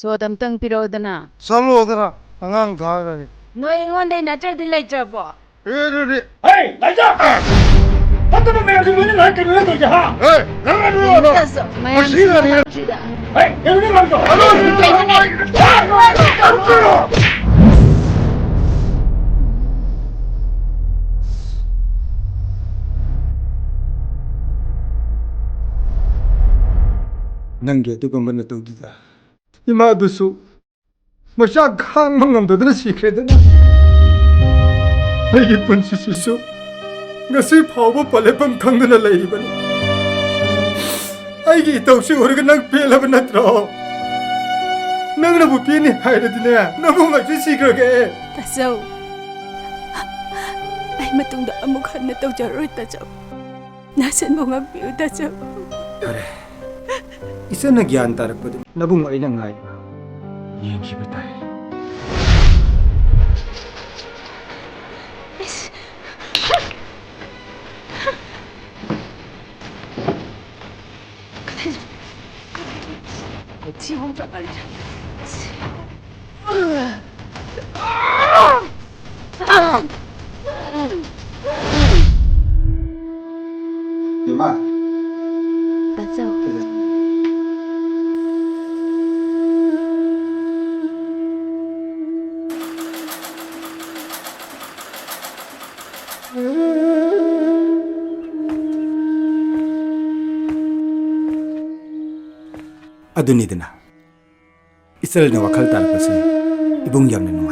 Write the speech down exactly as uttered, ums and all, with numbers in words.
ꯇꯣꯠ ꯑꯝꯇꯪ ꯄꯤꯔꯛꯎꯗꯅ꯫ ꯆꯠꯂꯣꯗꯅ, ꯑꯉꯥꯡ ꯊꯥꯈ꯭ꯔꯒꯦ꯫ ꯅꯣꯏ ꯑꯩꯉꯣꯟꯗꯩ ꯅꯠꯇ꯭ꯔꯗꯤ ꯂꯩꯇ꯭ꯔꯕꯣ? ꯑꯦ, ꯑꯗꯨꯗꯤ ꯍꯦ, ꯂꯥꯏꯖꯥ! ꯐꯠꯇꯕ ꯃꯌꯥꯝꯁꯦ ꯂꯣꯏꯅ ꯂꯥꯛ ꯀꯩꯅꯣ ꯇꯧꯔꯤꯁꯦ, ꯍꯥ? ꯑꯦ, ꯅꯪ ꯑꯗꯨ ꯃꯁꯤꯅꯅꯤ꯫ ꯍꯦ, ꯀꯩꯅꯣꯅꯦ ꯂꯥꯛꯇꯣ? ꯅꯪꯒꯤ ꯑꯗꯨꯒꯨꯝꯕ ꯅꯇꯧꯗꯨꯗ ꯏꯃꯥꯗꯨꯁꯨ ꯃꯆꯥ ꯈꯥꯡꯕ ꯉꯝꯗꯗꯨꯅ ꯁꯤꯈ꯭ꯔꯦꯗꯅ꯫ ꯑꯩꯒꯤ ꯄꯨꯟꯁꯤꯁꯤꯁꯨ ꯉꯁꯤ ꯐꯥꯎꯕ ꯄꯣꯠꯂꯦꯞꯐꯝ ꯈꯪꯗꯅ ꯂꯩꯔꯤꯕꯅꯤ꯫ ꯑꯩꯒꯤ ꯏꯇꯧꯁꯤ ꯎꯔꯒ ꯅꯪ ꯄꯦꯜꯂꯕ ꯅꯠꯇ꯭ꯔꯣ? ꯅꯪꯅꯕꯨ ꯄꯦꯟꯅꯤ ꯍꯥꯏꯔꯗꯤꯅꯦ, ꯅꯕꯨꯡ ꯑꯁꯤ ꯁꯤꯈ꯭ꯔꯒꯦ꯫ ꯇꯥꯆꯧ, ꯑꯩ ꯃꯇꯨꯡꯗ ꯑꯃꯨꯛ ꯍꯟꯅ ꯇꯧꯖꯔꯔꯣꯏ ꯇꯥꯆꯧ꯫ ꯅꯆꯟꯕꯨ ꯉꯥꯛꯄꯤꯌꯨ ꯇꯥꯆꯧ꯫ ꯐꯔꯦ, ꯏꯆꯟꯅ ꯒ꯭ꯌꯥꯟ ꯇꯥꯔꯛꯄꯗ ꯅꯕꯨꯡ ꯑꯩꯅ ꯉꯥꯏ ꯌꯦꯡꯈꯤꯕ ꯇꯥꯏ꯫ ꯏꯃꯥ꯫ ꯇꯥꯆꯧ꯫ ꯑꯗꯨꯅꯤꯗꯅ, ꯏꯆꯜꯅ ꯋꯥꯈꯜ ꯇꯥꯔꯛꯄꯁꯦ ꯏꯕꯨꯡ ꯌꯥꯝꯅ ꯅꯨꯡꯉꯥꯏ꯫